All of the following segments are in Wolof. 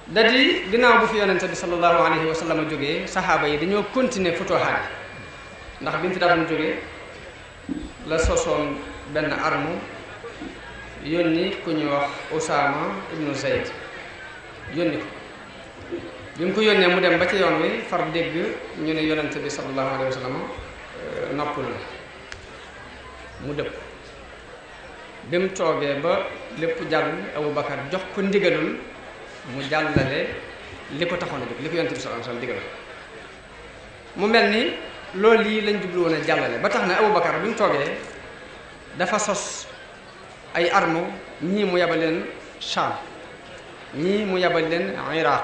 da di ginnaaw bu fi yonente bi sallallahu alayhi wa sallam jógee saxaaba yi dañoo continuer futuhaat yi ndax bi mu fi daadoon jógee la sosoon benn arme yónni ku ñuy wax Usaama ibnu Zayd yónni ko bi mu ko yónnee mu dem ba ci yoon wi far dégg ñu ne yonente bi sallallahu alayhi wa sallam noppul la mu dëpp bi mu toogee ba lépp jàll Abubakar jox ko ndigalul mu jàllale li ko taxoon a jóg li ko yonent bi sallallahu alayhi wasallam digal mu mel ni loolu lii lañ jublu woon a jàllale ba tax na Abubakar bi mu toogee dafa sos ay armes ñii mu yabal leen Sham ñii mu yabal leen Iraq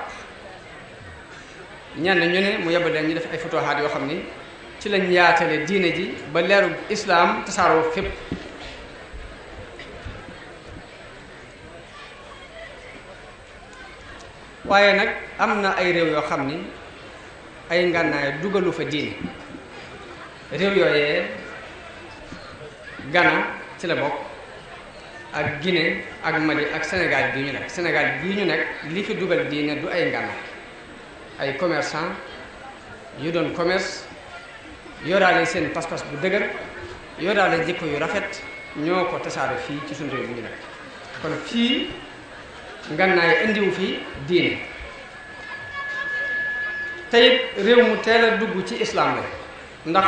ñenn ñu ne mu yabal leen ñu def ay futuhaat yoo xam ni ci lañ yaatale diine ji ba leeru islaam tasaaroo fépp waaye nag am na ay réew yoo xam ni ay ngànnaay dugalu fa diine réew yooyee Ghana ci la bokk ak Guinée ak Mali ak Sénégal bii ñu nekk Sénégal bii ñu nekk li fi dugal diine du ay ngànnaay ay commerçant yu doon commerce yoraale seen pas-pas bu dëgër yoraale jikko yu rafet ñoo ko tasaare fii ci suñu réew bi ñu nekk kon fii ngànnaay indiwu fi diine tey réew mu teel a dugg ci islam la ndax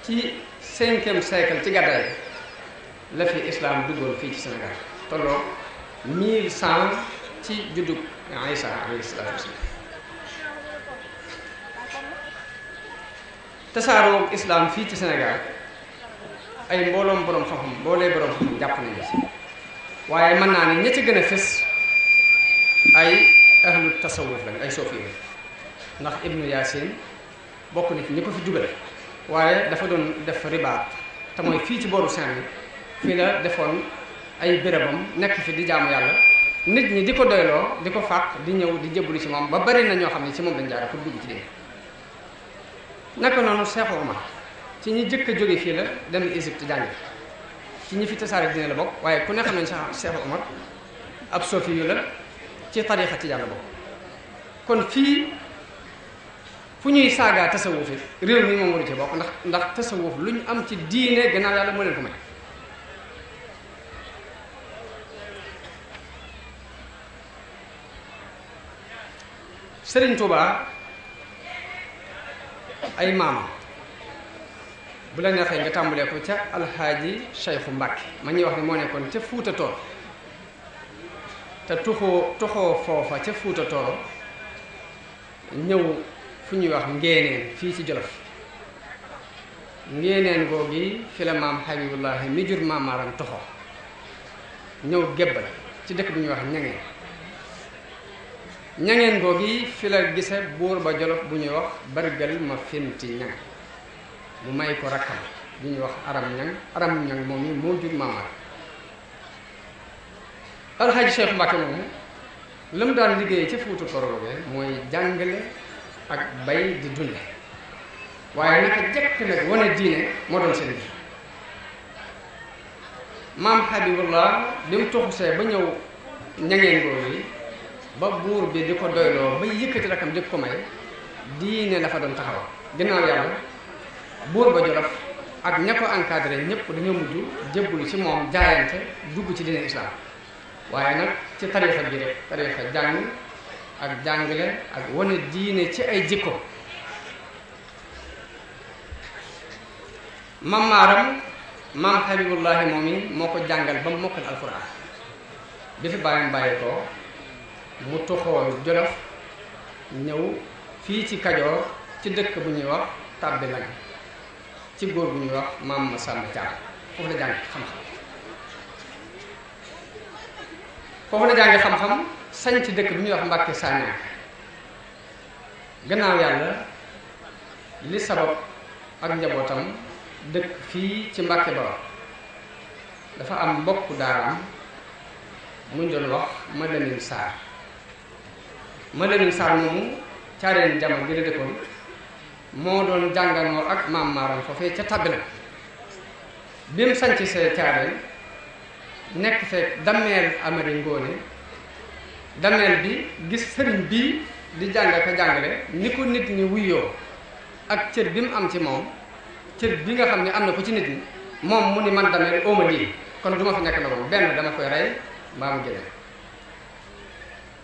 ci 5e siècle ci gàddaay la fi islam duggoon fii ci Sénégal tolloo 1100 ci juddug Isa alayhi salaatu wasalaam tasaaroo islam fii ci Sénégal ay mbooloom boroom xam-xam mboolee boroom xam-xam jàpp nañu ci waaye mën naa ne ña ci gën a fës ay ahlu tasawuf lañ ay sofi ndax Ibnu Yaasin bokk na ci ñi ko fi dugal waaye dafa doon def ribaat te mooy fii ci booru Saint-Louis fii la defoon ay bérébam nekk fi di jaamu yàlla nit ñi di ko doyloo di ko fàq di ñëw di jébbalu ci moom ba bari na ñoo xam ne ci moom lañ jaare pour dugg ci dee naka noonu Cheikh Oumar ci ñi jëkk a jóge fii la dem Égypte jàngi ci ñi fi tasaare dina la bokk waaye ku ne xam nañ Cheikh Oumar ab sofi yu la ci tariixa ci yàlla bokk kon fii fu ñuy saagaa tasawuf yi réew mi moom waru ci bokk ndax tasawuf lu ñu am ci diine gannaaw yàlla moo leen ko may Sëriñ Tuubaa ay maamam bu la neexee nga tàmbalee ko ca alxaaji Cheikhu Mbàkke ma ñuy wax ne moo nekkoon ca Fuuta Tooro te tuxoo foofa ca Fuuta Tooro ñëw fu ñuy wax ngeeneen fii ci Jolof ngeeneen googi fi la maam Habibullahi mi jur maam Maaram toxoo ñëw gébbal ci dëkk bu ñuy wax ñangeen googi fi la gise buur ba Jolof bu ñuy wax bargal ma finti ñang mu may ko rakkam bu ñuy wax aram ñang moom yi moo jur maam Maaram alxaaji Cheikh Mbàkke moomu la mu daan liggéey ca Fuuta Tooro mooy jàngale ak bay di dunde waaye naka jekk nag wane diine moo doon seen bi maam Habibullah bi mu toxusee ba ñëw ñangeen googu yi ba buur bi di ko doyloo ba yëkkati rakam di ko may diine la fa doon taxaw ginnaaw yàlla buur ba Jolof ak ña ko encadré ñëpp dañoo mujj jébbalu ci moom jaayante dugg ci diine islam waaye nag ci tariixa bi rek tariixa jàng ak jàngale ak wane diine ci ay jikko maam Maaram maam Habibullahi moom yi moo ko jàngal ba mu mokkal alxuraan bi fi bàyyam bàyyi ko mu toxoo Jolof ñëw fii ci Kajoor ci dëkk bu ñuy wax Tàbbi Lagan ci góor bu ñuy wax maam Masamba Caam foofu la jàngi xam-xam foofu la jàngi xam-xam sañ ci dëkk bi ñuy wax Mbàkke Sañaan gannaaw yàlla li sabab ak njabootam dëkk fii ci Mbàkke Bawol dafa am mbokku daaraam muñ doon wax Madamin Sarr moomu caareen jamono gi la dëkkoon moo doon jànganoo ak maam Maaram foofee ca Tàbbi Lagan bi mu sanc see caareen nekk fekk dammeel Amari Ngoone dameel bi gis sëriñ bii di jàng ka jàngale ni ko nit ñi wuyoo ak cër bi mu am ci moom cër bi nga xam ne am na ko ci nit ñi moom mu ni man dameel ooma lii kon du ma fi nekk na moom benn dama koy rey mbaa mu génne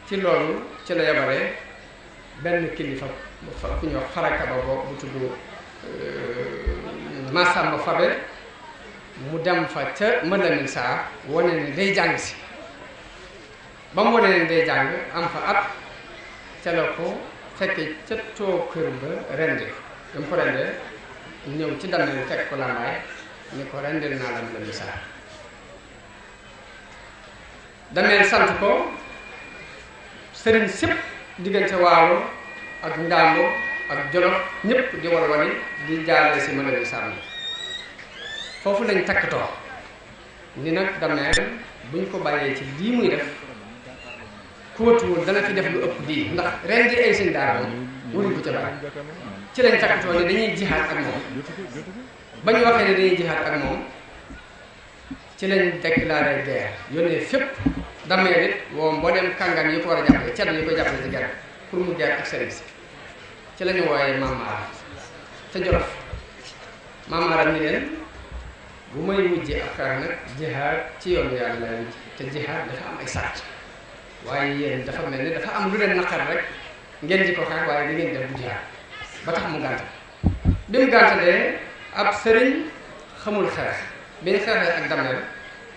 ci loolu ci la yabalee benn kilifa ku ñuy wax faraka ba bu tudd Massamba Fabe mu dem fa ca Malamine Sarr wane ni day jàng si ba mu wane ne day jàng am fa at ca la ko fekke ca too kër ba rendi ba mu ko rendee ñëw ci dameel fekk ko làmbaay ni ko rendil naa la Malamine Sarr dameel sant ko sëriñ sépp diggante Waalo ak Njàmbur ak Jolof ñëpp di walwali di jaarale si Malamine Sarr foofu lañ takkatoo ni nag dameel buñ ko bàyyee ci lii muy def kóotuwul dana fi def lu ëpp lii ndax ren di ay seen daara moom waruñ ko ca bàyyi ci lañ takkatoo ni dañuy jihaat ak moom ba ñu waxee ne dañuy jihaat ak moom ci lañ déclaré guerre yónnee fépp dameel it woo mboolem kàngam yi ko war a jàppale ceddo yi koy jàppale ci guerre pour mu guerre ak sëriñ si ci la ñu wooyee Mamara ca Jolof Mamara ni leen bu may wujjee ak xeex nag jihaad ci yoonu yàlla lay wujj te jihaad dafa am ay sart waaye yéen dafa mel ni dafa am lu leen naqar rek ngeen di ko xeex waaye di ngeen def bu jihaad ba tax mu gàntal bi mu gàntalee ab sëriñ xamul xeex bi ñu xeexee ak dameel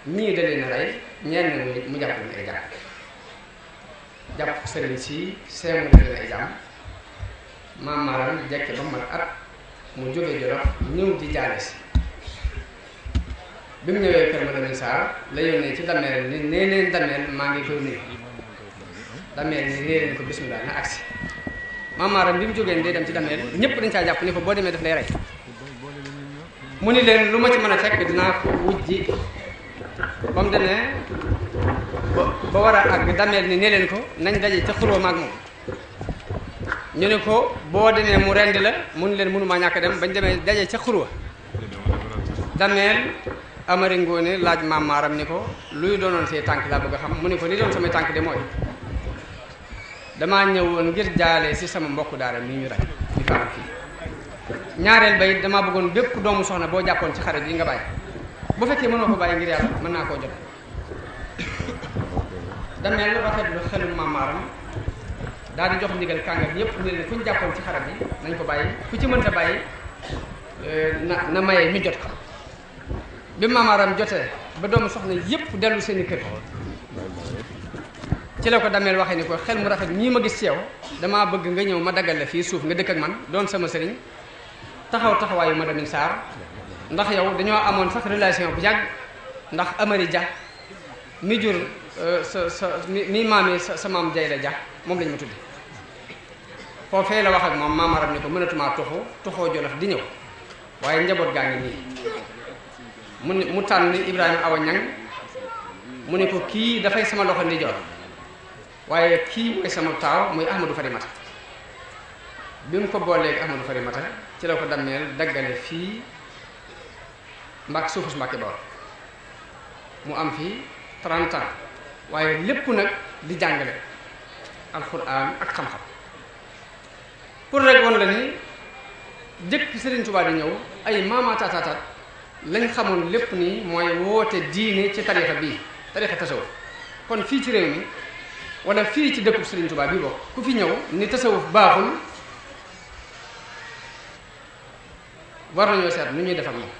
ñii da leen a rey ñenn mu jàpp leen ay jàmm jàpp sëriñ si seemu leen ay jàmm Maam jekke ba mat at mu jógee Jolof ñëw di jaale si bi mu ñëwee kër Malamine Sarr la yónnee ci dameel ni nee leen dameel maa ngi koy nuyu dameel ni nee leen ko bismillah na agsi Maam bi mu jógee day dem ci dameel ñëpp dañ caa jàpp ni ko boo demee daf lay rey mu ni leen lu ma ci mën a fekk dinaa ko wujji ba mu demee ba war a àgg dameel ni nee leen ko nañ daje ca xuroo maag moom ñu ne ko boo demee mu rendi la mu ni leen mënumaa ñàkk dem bañ demee daje ca xurwa dameel Amari Ngoone laaj Maam Maaram ni ko luy doonoon say tànk laa bëgg a xam mu ne ko li doon samay tànk de mooy damaa ñëwoon ngir jaale si sama mbokku daara mi ñu rey di faam fii ñaareel ba it damaa bëggoon bépp doomu soxna boo jàppoon ci xare bi nga bàyyi bu fekkee mënoo ko bàyyi ngir yàlla mën naa koo jot dameel rafetlu xelu Maam Maaram daal di jox ndigal kàngam yépp ne leen fu ñu jàppoon ci xare bi nañ ko bàyyi ku ci mënta bàyyi na maye ñu jot ko bi Maam Maaram jotee ba doomu soxna yépp dellu seeni kër ci la ko dameel waxee ni ko xel mu rafet ñii ma gis ci yow damaa bëgg nga ñëw ma daggal la fii suuf nga dëkk ak man doon sama sëriñ taxaw taxawaayu Malamine Sarr ndax yow dañoo amoon sax relation bu yàgg ndax Amari Dia mi jur mi maami sa maam Jayla Dia moom lañ ma tudde foofee la wax ak moom Maam Maaram ni ko mënatumaa toxoo Jolof di ñëw waaye njaboot gaa ngi nii mu tànn Ibrahima Awa Ñang mu ne ko kii dafay sama loxo ndijoor waaye kii mooy sama taaw muy Ahmadou Farimata bi mu ko booleeg Ahmadou Farimata ci la ko dammeel daggale fii suufus Mbàkke Bawol mu am fii 30 ans waaye lépp nag di jàngale alxuraan ak xam-xam pour rek woon la ni jëkk Sëriñ Tuubaa di ñëw ay maamaataataataat lañ xamoon lépp nii mooy woote diine ci tarixa bii tarixa tasawuf kon fii ci réew mi wala fii ci dëkkub Sëriñ Tuubaa bii bokk ku fi ñëw ni tasawuf baaxul war nañoo seet nu ñuy def ak moom